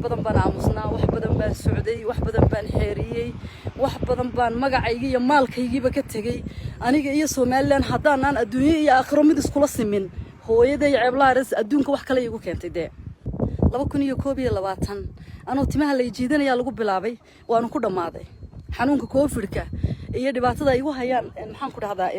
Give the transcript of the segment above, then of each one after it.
Badan baan aamusnaa, wax badan baan socday, wax badan baan xeeriyey, wax badan baan magacaygii iyo maalkaygiiba ka tegey. Aniga iyo Somaliland haddaanaan adduunyo iyo aakhiro mid iskula simin, hooyaday ceeblaares adduunka wax kale iigu keentay. Dee 2021 anoo timaha lay jiidanayaa lagu bilaabay, waanu ku dhammaaday. Xanuunka Covidka iyo dhibaatada ay igu hayaan, maxaan ku dhahdaa,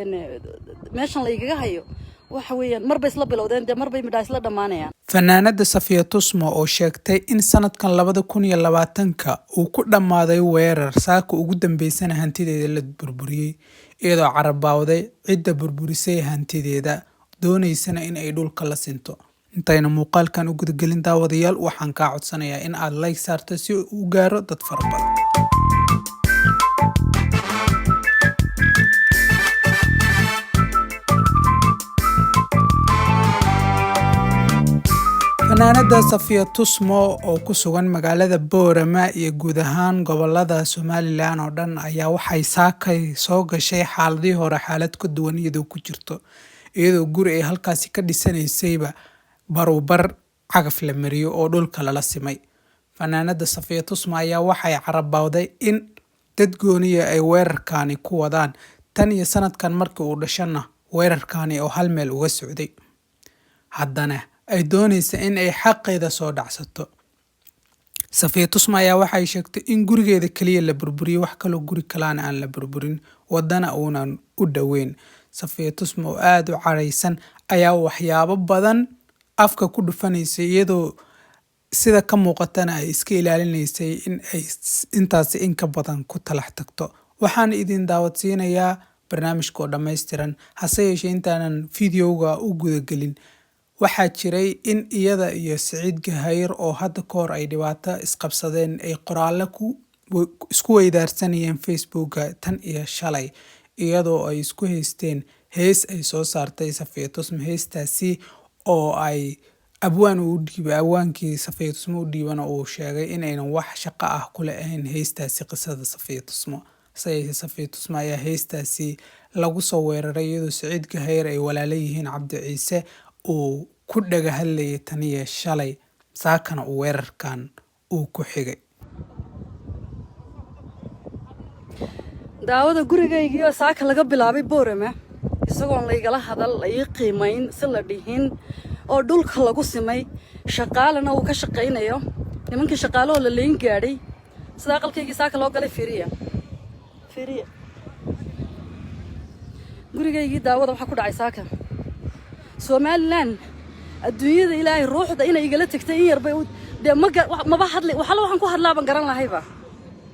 meeshan laygaga hayo, waxa weeyaan marbay isla bilowdeen, dee marbay midhaa isla dhammaanayaan. Fanaanada Safiya Tusmo oo sheegtay in sanadkan 2020-ka uu ku dhammaaday weerar, saaka ugu dambeysana hantideeda la burburiyey, iyadoo carabaawday cidda burburisay hantideeda, dooneysana in ay dhulka la sinto. Intayna muuqaalkan u gudagelin, daawadayaal, waxaan kaa codsanayaa in aad like saarto si uu u gaaro dad fara badan. Fanaanada Safiya Tusmo oo ku sugan magaalada Boorama iyo guud ahaan gobolada Somaliland oo dhan ayaa waxay saakay soo gashay xaaladii hore xaalad ka duwan iyadoo ku jirto, iyadoo guri ay halkaasi ka dhisanaysayba barubar cagaf la mariyo oo dhulka lala simay. Fanaanada Safiya Tusmo ayaa waxay carabowday in dad gooniya ay weerarkaani ku wadaan, tan iyo sanadkan markii uu dhashana weerarkaani oo hal meel uga socday, haddana ay doonaysa in ay xaqeeda soo dhacsato. Safiya Tusmo ayaa waxay sheegtay in gurigeeda kaliya la burburiyey, wax kaloo guri kalena aan la burburin, wadana uunan u dhoweyn. Safiya Tusmo oo aada u caraysan ayaa waxyaabo badan afka ku dhufanaysay, iyadoo sida ka muuqatana ay iska ilaalinaysay in ay intaasi in ka badan ku talax tagto. Waxaan idin daawadsiinayaa barnaamijka oo dhammaystiran, hase yeeshee intaanan fideoga u gudagelin, waxaa jiray in iyada iyo Siciid Gahayr oo hadda ka hor ay dhibaato isqabsadeen ay qoraallo ku isku weydaarsanayeen Facebooka tan iyo shalay, iyadoo ay isku haysteen hees ay soo saartay Safiya Tusmo, heestaasi oo ay abwaan uu dhiibay. Abwaankii Safiya Tusmo u dhiibana uu sheegay inaynan wax shaqo ah kula ahayn heestaasi qisada Safiya Tusmo. Hase yeeshee Safiya Tusmo ayaa heestaasi lagu soo weeraray, iyadoo Siciid Gahayr ay walaalo yihiin Cabdi Ciise uu ku dhaga hadlayay tan iyo shalay, saakana uu weerarkan uu ku xigay. Daawada, gurigaygii oo saaka laga bilaabay Boorama, isagoon laygala hadal, la ii qiimayn, si la dhihin oo dhulka lagu simay, shaqaalena uu ka shaqaynayo, nimankii shaqaalahoo la leyn gaadhay, sida aqalkaygii saaka loo galay. Fiiriya, fiiriya gurigaygii. Daawada, waxaa ku dhacay saaka. Somaliland adduunyada Ilaahay ruuxda inay igala tagtay in yarbay dee ma maba hadli. Waxalla waxaan ku hadlaaban garan lahayba.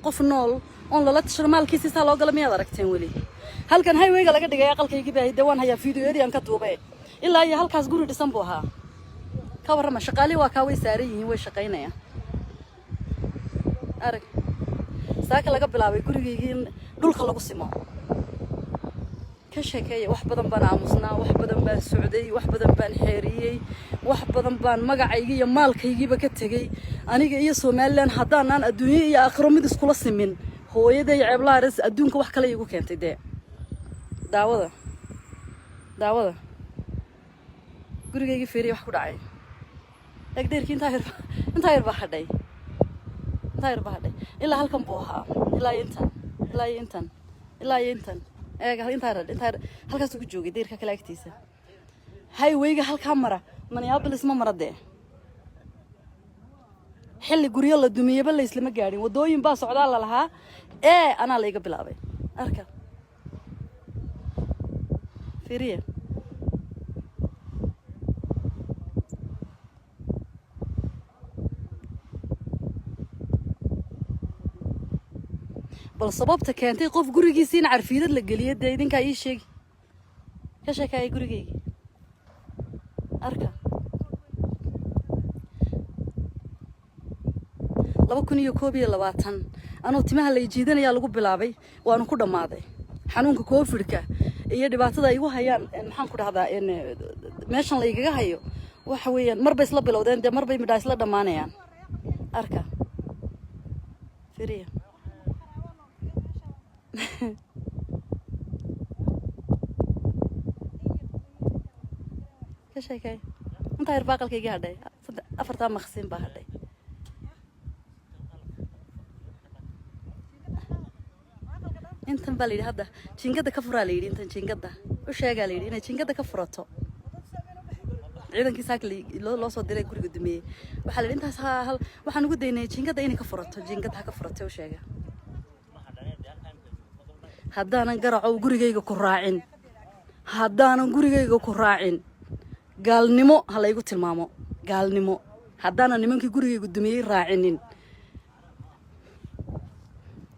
Qof nool oon lala tashano maalkiisi saa loo gala miyaad aragteen weli? Halkan highwayga laga dhigay aqalkaygii baa dee waan hayaa fiidiyoyadii aan ka duubay. Ilaa iyo halkaas guri dhisan buu ahaa. Ka warrama, shaqaalihii waa kaa, way saaran yihiin, way shaqaynayaan. Arag, saaka laga bilaabay gurigaygii in dhulka lagu simo. Ka sheekeeya. Wax badan baan aamusnaa, wax badan baan socday, wax badan baan xeeriyey, wax badan baan magacaygii iyo maalkaygiiba ka tegey. Aniga iyo Somaliland haddaanaan adduunyo iyo aakhiro mid iskula simin, hooyaday ceeblaares adduunka wax kale iigu keentay. Dee daawada, daawada gurigaygii, fiiriya wax ku dhacay. Eegdeerkii intaa yar, intaa yar baa hadhay, intaa yar baa hadhay. Ilaa halkan buu ahaa, ilaa iyo intan, ilaa iyo intan, ilaa iyo intan. Eeg, intaa yar, intaa yar halkaasuu ku joogay deyrka kale agtiisa. Highwayga halkaa mara Minneapolis ma mara. Dee xilli guryo la dumiyaba layslama gaadhin, waddooyin baa socdaa la lahaa ee anaa layga bilaabay. Arka, fiiriya. Bal sababta keentay qof gurigiisa in carfiidad la geliyo dee idinkaa ii sheegi. Ka sheekaaya gurigaygii, arka. 2021 anoo timaha lay jiidanayaa lagu bilaabay, waanu ku dhammaaday. Xanuunka Covidka iyo dhibaatada ay igu hayaan, maxaan ku dhahdaa, meeshan laygaga hayo, waxa weeyaan marbay isla bilowdeen, dee marbay midhaa isla dhammaanayaan. Arka, fiiriya. Ka sheekay. Intaa yar baa aqalkaygii hadhay, afartaa maqsin baa hadhay. Intan baa la yidhi hadda jiingada ka furaa la yidhi. Intan jiingada u sheegaa la yidhi inay jiingada ka furato. Ciidankii saaka loo soo diray guriga dumiyey waxaa la yidhi intaas waxaan ugu daynay jiingada inay ka furato. Jiingada ha ka furatay u sheega. Haddaanan garacow gurigayga ku raacin, haddaanan gurigayga ku raacin, gaalnimo ha laygu tilmaamo, gaalnimo. Haddaanan nimankii gurigayga dumiyey raacinin,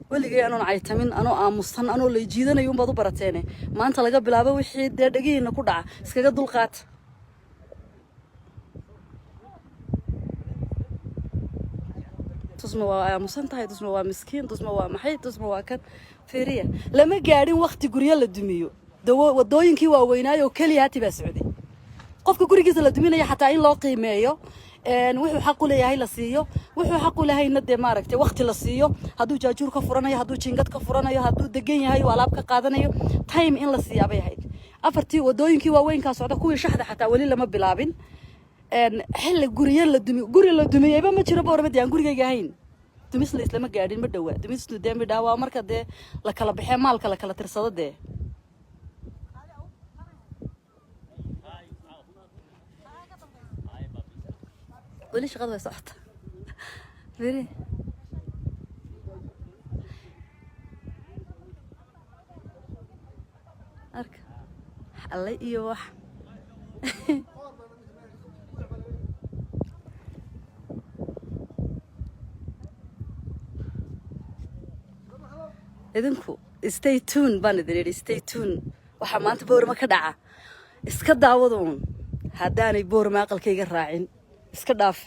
weligay anoon caytamin, anoo aamusan, anoo lay jiidanayo unbaad u barateene, maanta laga bilaabo wixii dee dhegihiina ku dhaca iskaga dulqaata. Tusma waa aamusan tahay, Tusma waa miskiin, Tusma waa maxay, Tusma waa kan. Fiiriya, lama gaadhin wakti guryo la dumiyo. Dawo wadooyinkii waaweynaayo keliya hati baa socday. Qofka gurigiisa la duminaya xataa in loo qiimeeyo, wuxuu xaq u leeyahay la siiyo, wuxuu xaq u lehayna dee maaragtay waqti la siiyo, hadduu jaajuur ka furanayo, hadduu jiingad ka furanayo, hadduu degan yahay oo alaab ka qaadanayo, time in la siiyaa bay ahayd. Afartii wadooyinkii waaweynkaa socda, kuwii shaxda xataa weli lama bilaabin. Xilli guryo la dumi, guri la dumiyeyba ma jiro Boorama aan gurigayga ahayn. Dumis la islama gaadhin, ma dhawa dumistu dee midhaa waa marka dee la kala baxee, maalka la kala tirsado dee. Weli shaqada way socota. Firi, arka alle iyo wax. Idinku stay tune baan idin idhi, stay tune. Waxaa maanta Boorama ka dhaca iska daawada uun. Haddaanay Boorama aqalkayga raacin, iska dhaaf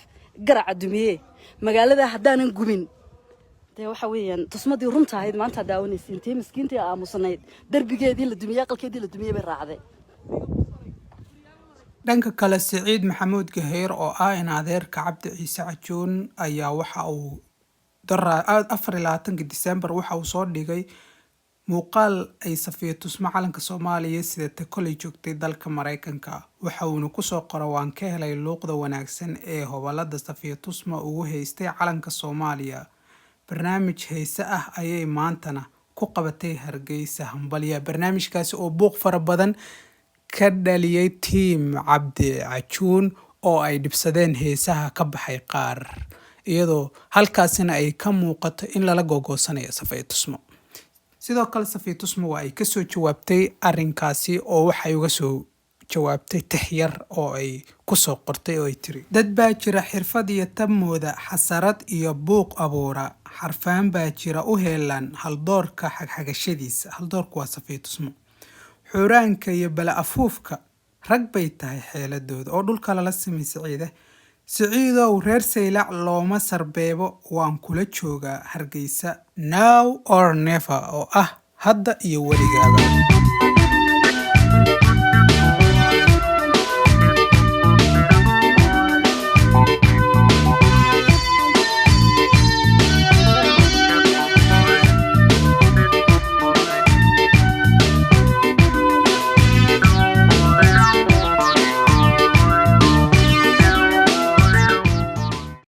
garaca dumiye, magaalada haddaanan gumin, dee waxa weeyaan tusmadii runta ahayd maanta daawanaysa. Intii miskiintii aamusnayd derbigeedii la dumiyey, aqalkeedii la dumiyey bay raacday. Dhanka kale, Siciid Maxamuud Gaheyr oo ah in adeerka Cabdi Ciise Cajuun ayaa waxa uu 24-kii Disembar waxa uu soo dhigay muuqaal ay Safiya Tusmo calanka Soomaaliya sidata kolay joogtay dalka Mareykanka. Waxa uuna kusoo qoray: "Waan ka helay luuqda wanaagsan ee hobolada Safiya Tusmo ugu haystay calanka Soomaaliya. Barnaamij heese ah ayay maantana ku qabatay Hargeysa, hambalya." Barnaamijkaasi oo buuq fara badan ka dhaliyay team Cabdi Cajuun oo ay dhibsadeen heesaha ka baxay qaar, iyadoo halkaasina ay ka muuqato in lala gogoosanayo Safiya Tusmo. Sidoo kale Safiya Tusmo waa ay kasoo jawaabtay arrinkaasi oo waxay uga soo jawaabtay tix yar oo ay kusoo qortay oo ay tiri: "Dad baa jira xirfad iyo tabmooda xasarad iyo buuq abuura, xarfaan baa jira u heelan haldoorka xagxagashadiisa." Haldoorku waa Safiya Tusmo. "Xuuraanka iyo bala afuufka rag bay tahay xeeladooda oo dhulka lala simay." Siciide, Siciidow, reer Saylac looma sarbeebo. Waan kula joogaa Hargeysa, now or never, oo ah hadda iyo weligaaba.